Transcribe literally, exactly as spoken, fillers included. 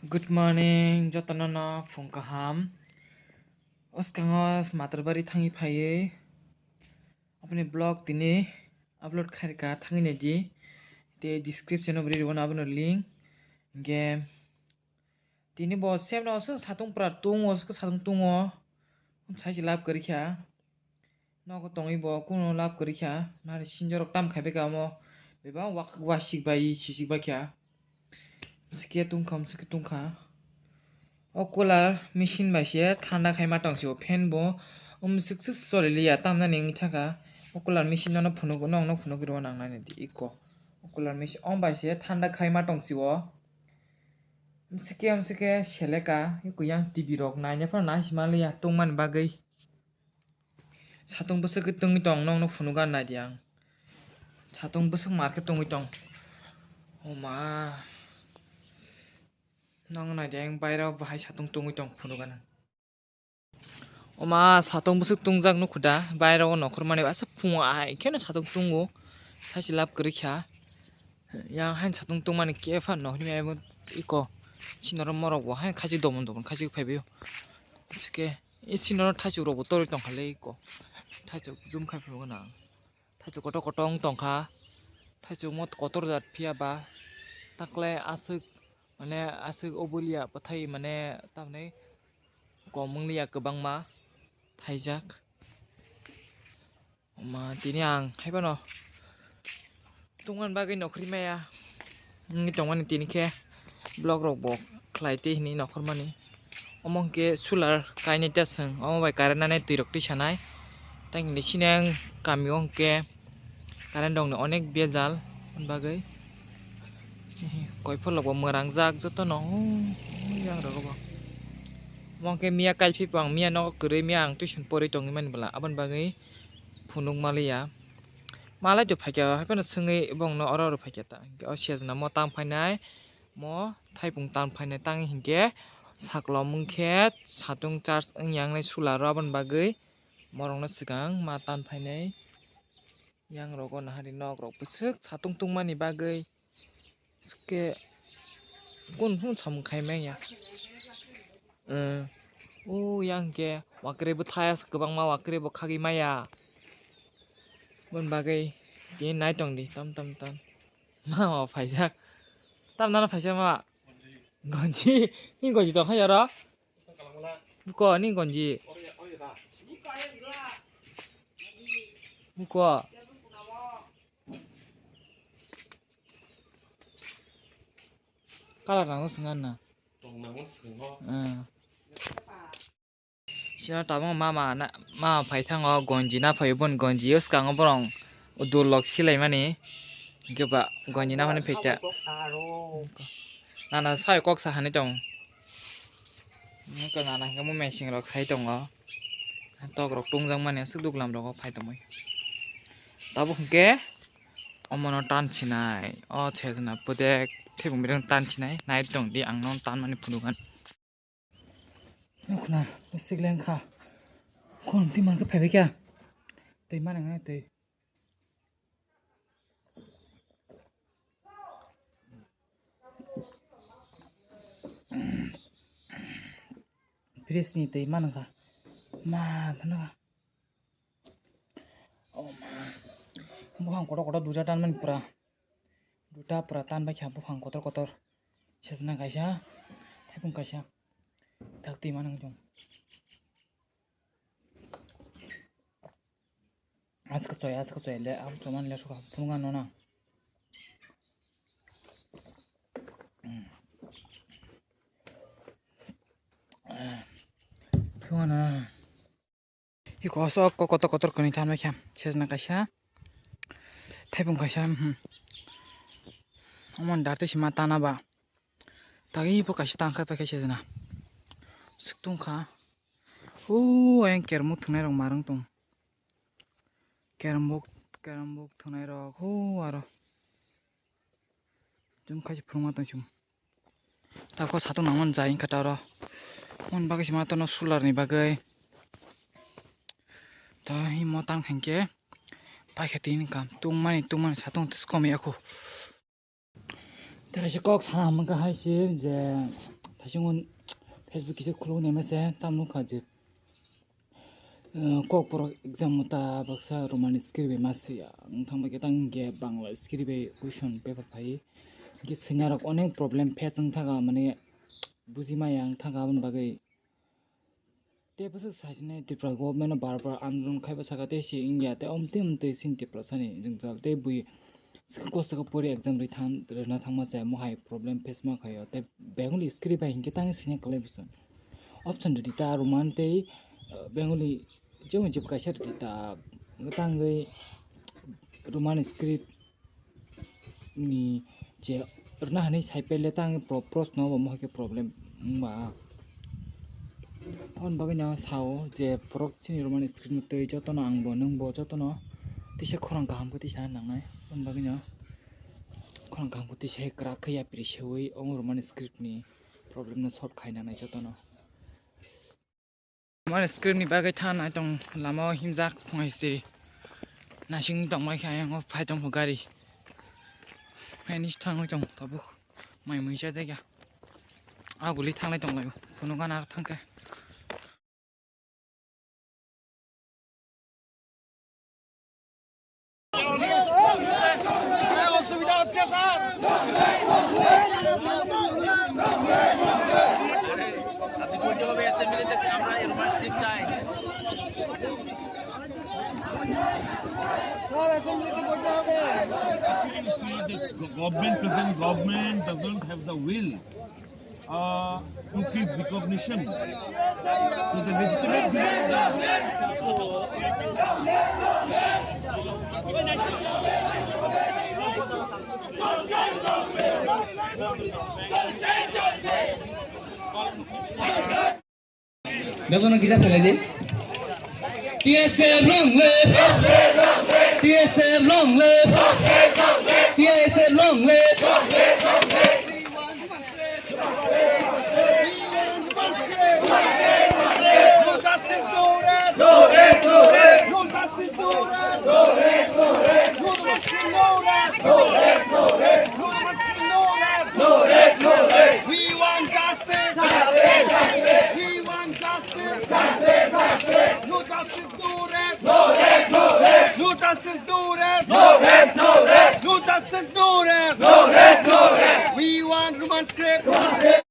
Good morning, jotono no phung kaham. O swkango Matarbari thangwi phaiwi aboni vlog tini upload khairikha, thangwi naidi. Tei description o rwi rwno abono link. Hinkhe tini bo semno aswk satung pura tungo, aswk satung tungo. Sai se lab kwrwikha. Nogo tongwi bo kuno lab kwrwikha. Nari sinjorok tam khaibaikha omo. Bebak wak wasik bai sisik baikha. Bwswke tungkha, bwswke tungkha. O cooler machine bai se thanda khaima tong sio, fan bo, um, swk swk choli liya, tamnani wngwi thangkha. O cooler machine nono phunuk, nokno phunuk rw nangnani di iko. O cooler machine, om bai se thanda khaima tong sio. Bwswke, bwswke seleka, iko yang T V rok naina phano naisima liya, tungmani bagwi. Satung bwswk khe tungwi tong, nokno phunukgwi naidi ang. Satung bwswk mar khe tungwi tong. O ma. Nokno naidi ang, bairao bahai satung tungwi tong phunukgwi. O ma, satung bwswk tungjak nukho da, bairao nokhormani aswk phungo ahai kheno satung tungo. Saisi lab kwrwikha. Yang haino satung tungmani khe phano nokhormani abo iko. Sinoro morok bo haino khachik domon domon khachik phaibaio. Bwswke. E sinoro thaichuk rok bo torwi tongkha le iko. Thaichuk zoom khai phuru gana. Thaichuk kotor kotor wng tongkha. Thaichuk mo kotor jat phiya ba. Takle aswk, mane aswk obulia bwthai mane tamni kom wng liya kwbangma thaijak. Ma, tini ang haiphano tungmani bagwi nokhorwi maya wngwi tongmani, tini khe vlog rok bo khlai tei hinwi nokhormani. Omo hwnkhe solar kainwi ta chwng, omo bai current nani twi rok twi sanai. Tei hinwi sini ang kami o hwnkhe current rok ni onek bejal, aboni bagwi koi pholok bo mwrangjak jotono, yang rok bo. Omo hwnkhe miya kaiphi bo, ang miya nogo kwrwi, miya ang tuition porwi tongwi mani bwla, aboni bagwi phunuk maliya. Malai to phaikha, haiphano swngwi bongno oro oro phaikha ta. Hinkhe o sejna mo tang phainai, mo thaipung tang phainai, tang hinkhe saklo mungkhe satung charge wngya wngnai solar o, aboni bagwi morokno swkang ma tan phainai. Yang rogo nahari nok rok bwswk satung tungmani bagwi. Ke kun phung samung khai manya. Eh, o yang ke wakre bo thaya kwbangma wakre bo khagwi maya. Bon bagwi tini nai tong di tam tam tam. Ma ma phaijak. Tam nana phaijak ma. Gonji, ni gonji tong kha yaro. Buko ni gonji. Buko. Kalar nang swngan na. Tong nang swngo. Sino tabuk mama na, mama phai thango gonji na phai bon gonji o swkango borong dul lok silai mani. Hinkhe ba gonji na phani phaikha. Nana sai kok sa hani tong. Nana hinkhe mo mechine rok sai tongo. Tok rok tungjak mani aswk duglam rogo phai tongmani. Tabuk hinkhe omono tan sinai. O chesna pudek thebung bireng tan sinai. Nai tong di ang non tan mani phunukgani. Nukna, sikleng kha. Khon twi mankhe phaibai kha. Twi mana ngai twi. Fridge ni twi mana kha. Ma, mana kha. Oh ma. Buphang kotor kotor duita tanmani pura. Duita pura tanbai kha buphang kotor kotor. Sejna kaisa, thaipung kaisa. Thak twi mano wng tong. Aska choi, aska choi le, abo chomani le sokha phunukgano na. Phunukgano na. Iko aswk kotor kotor kwnwi tanbai kha. Sejna kaisa. Thaipung kaisa, hmm. Omo ni darte sima tana ba. Tagi bo kaisa tang khai paikha sejna. Swk tong kha. Huu, ayang kermuk thwngnai rok marwng tong. Kermuk, kermuk thwngnai rok, huu, aro. Jum khai se phunukma tong chum. Tako satung nangmani jai wngkha ta oro. Mon bagwi se ma tono solar ni bagwi. Ta himo tang khankhe paikha tini kam tungmani tungmani satung twi se komya kho. Tei kaisa kok sana hwnka hai se je Thaising on Facebook kisa khuluk nai mase tam nukha je, eh, kokborok exam ta baksa Roman script bai masiya. Ang thang bai khe tang ge Bangla script bai question paper phai. Ge senior rok onek problem face wng thaka mane buji maya wng thaka aboni bagwi. Tei bwswk saisinai Tripura government no bar bar andolon khaiba saka tei si wngya tei omtwi omtwi sini Tripura sani jwngjal tei bui swkang kosto khe pori exam ri thang rwna thangma chaya mohai problem face ma khaio tei Bengali script bai hinkhe tang sini kwlai bwswk option rwdi ta Roman tei, uh, Bengali jemon jeb kaisa rwdi ta tangwi Roman script ni je rwna hinwi sai pele tang pro-, proshno bo mohai khe problem wngba. Aboni bagwi no sao je borok chini Roman script no twi jotono ang bo nwng bo jotono tisa khorang kaham khe tisa nangnai. Aboni bagwi no khorang kaham khe tisa kwrak khe yapri seui o Roman script ni problem no solve khai nangnai jotono. Mane script ni bagwi thanai tong lama o himjak phungai se. Nasing tong mai kha yang o phai tong pho gari. Hai ni thang tong tabuk mai mui cha de ga. Aguli thanglai tong lai. Phunu gana thang khe. অসুবিধা হচ্ছে স্যার। আপনি বলতে হবে অ্যাসেম্বলিতে আমরা এরকম স্ক্রিপ্ট চাই। স্যার, অ্যাসেম্বলিতে বলতে হবে। The government, present government doesn't have the will uh, to give recognition to the legitimate demand. Begono gija phelai di. T S F long live! T S F long live! T S F long live! No rest, no rest. No rest, no rest. No rest, no rest. No rest, no rest. We want justice. Justice, justice. We want justice. Justice, justice. No justice, no rest. No rest, no rest. No justice, no rest. No rest, no rest. No justice, no rest. No rest, no rest. We want Roman script. Roman script.